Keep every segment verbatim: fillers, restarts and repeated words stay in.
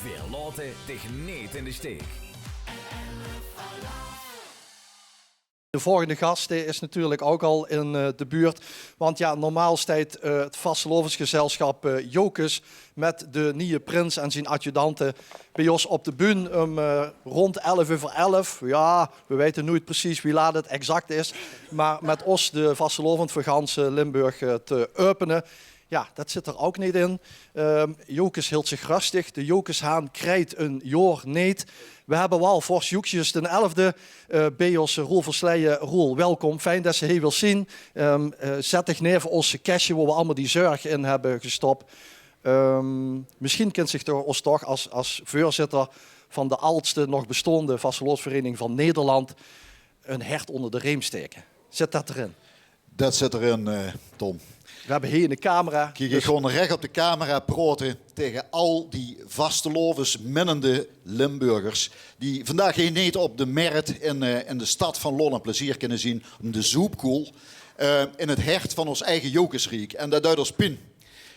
Veer laote dich neet in de steek. De volgende gast, eh, is natuurlijk ook al in, eh, de buurt. Want ja, normaal steit, eh, het vastelaovesgezelschap, eh, Jocus met de nieje prins en zien adjudante bij os op de bühne um, eh, rond elf euver elf. Ja, we weten nooit precies wie laat het exact is. Maar met os de vastelaovend voor gans, eh, Limburg, eh, te openen. Ja, det zit er ouk neet in. Ehm, Jocus hilt zich rustig. De Jocushaan kreit ein jaor neet. We hebbe waal vors Joekjes den elfde, eh, bie os, eh, Roel Versleijen. Roel, welkom. Fijn det se hie wils zien. Ehm, eh, zet dich neve os kestje wo we allemaol die zörg in hebbe gestop. Ehm, misschien kins dich door os toch as, as veurzitter van de aldste nog bestaonde vastelaovesvereniging van Nederland ein hert onder de reem steke. Zit det d'rin? Det zit d'rin, eh, Tom. We hebbe hie ein camera. Kiek, ich gaon rech op de camera praote taenge al die vastelaovesminnende Limburgers die vandaag hie neet op de mert in, eh, in de stad van lol en plezeer kinne zien, um de zoepkoel, eh, in het hert van os eige Jocusriek. En det duit os pien.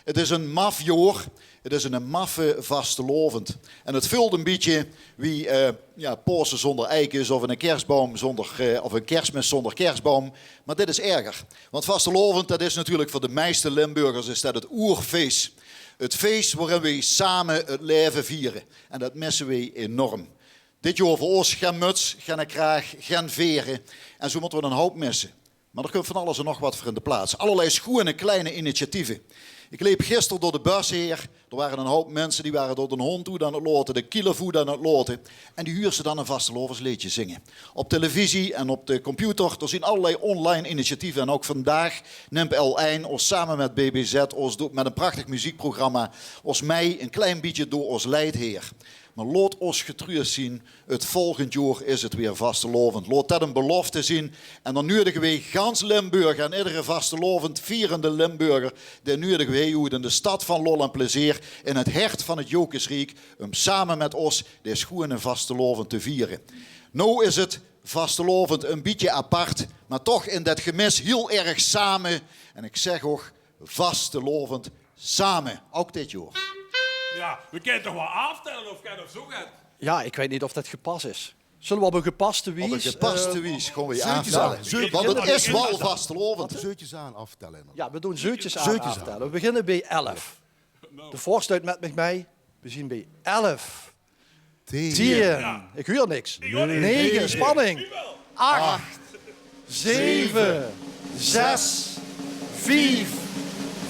Het is ein maf jaor. Het is eine maffe vastelaovend. En het veult ein bietje wie, eh, ja, Paose zonder eikes of eine kersboum zonder, eh, of ein kersmis zonder kersboum. Maar dit is erger. Want vastelaovend, det is natuurlijk veur de meiste Limburgers is det het oerfees. Het fees worin we same het laeve viere. En det misse we enorm. Dit jaor veur os gen muts, gen kraag, gen vere. En zo mótte we ein houp misse. Maar d'r kump van alles en nog wat veur in de plaats. Allerlei sjoeane kleine initiatieven. Ik leep gister door de bus haer. D'r ware ein houp minse die ware door den hónd oet aan het laote, de kielevoet aan het laote. En die huurs se dan ein vastelaovesleedje zinge. Op televisie en op de computer, d'r zien allerlei online initiatieven. En ouk vandaag nimp L ein os same met B B Z, os doet met ein prachtig muziekprogramma, os mei ein klein bietje door os leid haer. Maar laot os getruus zien, het volgend jaor is het weer vastelaovend. Laot det ein belofte zien. En dan nuedige we gans Limburg en iedere vastelaovend vierende Limburger, dae nuedige we oet in de stad van lol en plezeer, in het hert van het Jocusriek, um same met os de sjoeane vastelaovend te viere. Noow is het vastelaovend ein bietje apart, maar toch in det gemis hiel erg same. En ik zeg ouk, vastelaovend same, ouk dit jaor. Ja, we kinne toch waal aaftelle of get of zo get. Ja, ik weit neet of det gepas is. Zulle we op ein gepaste wies, op ein gepaste, eh, wies gaon we aaftelle. Zeutjes aan. Want het is waal vastelaovend. Zeutjes aan aaftelle. Ja, we doon zeutjes aan aaftelle. We beginne bie elf. De vors duit met mich mei. We zien bie elf. Tien. Tien. Ja. Ik huur niks. Nege. Spanning. Acht. Zeve. Zes. Vief.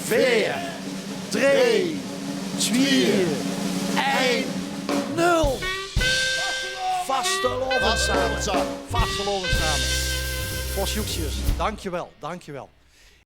Veer. Drie. Twie. Ein. Nul. Vastelaovend same. Vastelaovend same. Vors Joekjes, dankjewel, dankjewel.